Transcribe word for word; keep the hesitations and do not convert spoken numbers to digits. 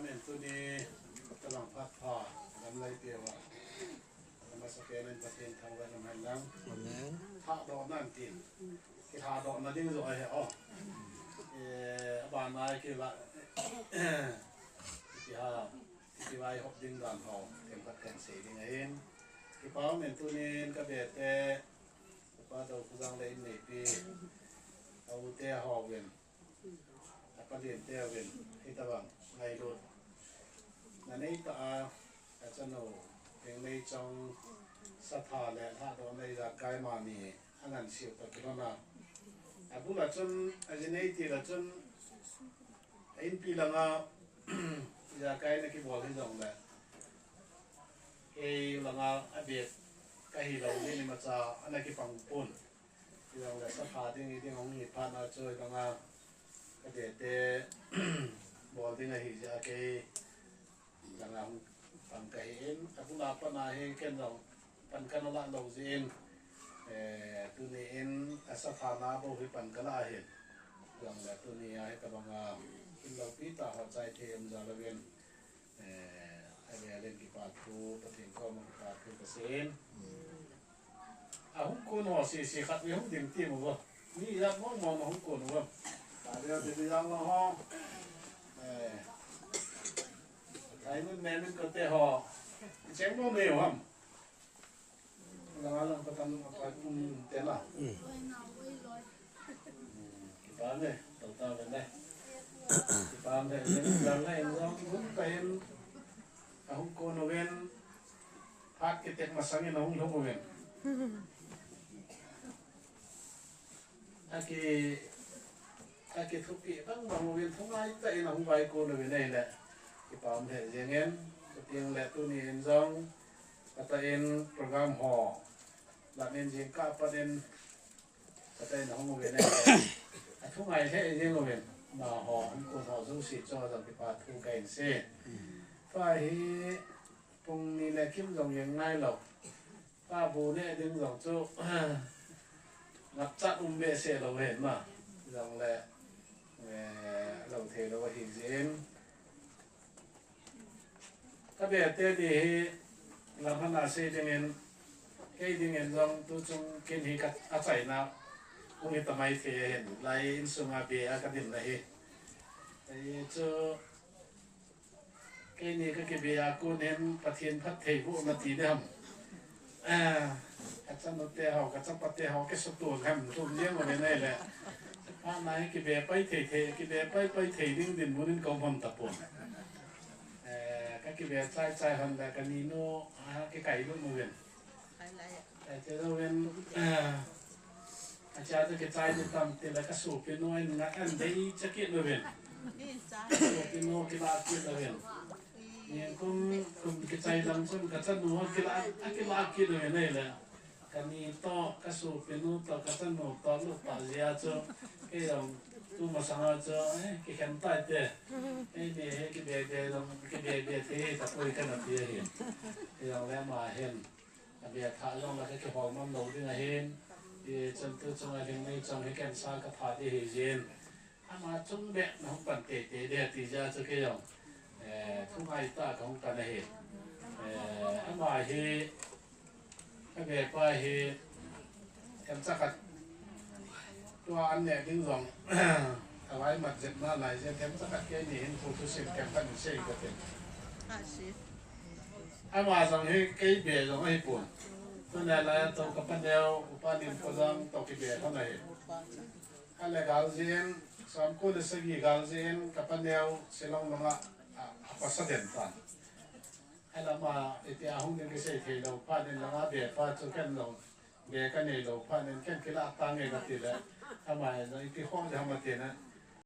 Amen. Tuni, talang phat pha, lam lai pia va. Lam asa pia nen Pathen thangvah lam hai lang. Amen. Tha do nan tin. Ki tha do na ding zo he o. Eh, aba na ki la. Ki ha, ki vai hop ding dan ho. Tem ka tem sei ding ahin. Ki pau men tuni ka be te. Ka pa do ku jang le in nei pi. Au te ho ven. Apa din te ven, hita bang, ngai lut. Na nei ta a, a chanu, eng nei chong, sa tha le, ha do nei ja kai ma ni, a ngan siu ta kilo na. A bu la chun, a ji nei ti la chun, a in pi la nga, ja kai na ki bol hi jong le. Ei la nga, a bet, ka hi lo ni ni ma cha, a na ki pang pun. Hijong le sa pha ding, i ding hong hi phat na chu hibanga ka te te bol ding ahi jeh a kei langa hung pan ka hi in, a bula pan a hi ken jong pan ka na la lo jeh in, eh, tuni in a sa pha na bou hi pan ka la ahin. Jong le tuni a hi tabanga in lo pi ta ho chai thei um ja lo in. Eh, a vel in kipa thu, Pathen koma kipa thu ka sei in. A hung kun ho sese khat ve hung ding ti mo va. Mi ijat mong mong a hung kun va. Ta vel ti ti jang lo ho. Eh. Ai mun me mun ko te ho. Cheng mo me ho ham. Langa lang patan apai pum te na. Kipah e, tau tau le ne. Kipah e, lang le in jong gun ta in. Ahung kon uvin. Phat kitek masang in ahung lhung uvin. Aki, aki thupi bang bang uvin thungai ta in ahung vai kon uvin ahile. Kipah e jeng in, chuteng le tuni in jong, kata in program ho. Lam in jingkah pat in, kata in ahung uvin ahile. Athungai lheh jeng uvin, amaho, an kon ho jouse chu jong kipa thu kahin sei. Tua hi, pung ni le kim jong jeng ngai lou. Ka bu neh ding jong chu, ngapchat um behseh lou ahin ma. Jong le, eh, lou thei lou ahi jeh in. Ka be te di hi, lam hana sei ding in, kei ding in jong tu chung kin hi ka, ka chaina, hung hi ta mai thei ahin, lai in sunga be a ka dinna hi. Ei chu, Keini ka kibe a kon hin Pathen phattheibohna ti ding ham. Ah, ka chanu te ho, ka chapa te ho, kisuto ham, tum jeng uvin ahile. Ana hi kibe pai thei thei, kibe pai pai thei ding dinmun in ka um ham tapon. Eh, ka kibe chai chai hon le ka ninu, ah, kikai lut uvin. Ahi, te jouvin, ah, acha te kichai ni tam tile ka sopinu in nga an dei cha kit uvin. Sopinu kila kit uvin. Ni kum, kum kichai lang chun ka chanu kila, akila kit uvin ahile. Ka ni to, ka sopinu to, ka chanu to, lut to jeh a chu. Kei jong, tu masanga chu, eh, kikhen tai te. Keini hi kibe be jong, kibe be thei tapoi kana ti ahi. Kei jong le ama hin. Abia tha jong la ka kihol nom lou ding ahin. Hichun tu chunga Lhingneichong hi cancer ka pha ding ahi jeh in. Ama chung beh na hung pan teitei ding ti jeh a chu kei jong. Eh, thungai tah a ka hung pan ahi. Eh, ama hi, ka be pa hi, themcha khat Tua an neh ding jong, a vai mat jep na lai jeh, themcha khat keini hin thu thusim themkhat in sei ka tin. Ama jong hi kei be jong ahi pon. Tuna lai a to ka paneo, upa Limkojang to kibe lhon ahi. Ahile gal jeh in, somko le sagi gal jeh in, ka paneo, Shillong langa, a, a pasa den tan. Ahile ama, iti a hung ding kisei thei lou, pa den langa be pa chu ken jong. Be ka nei lou phat in ken kilah tang nge kati le, ama jong ipi hol ham ati na,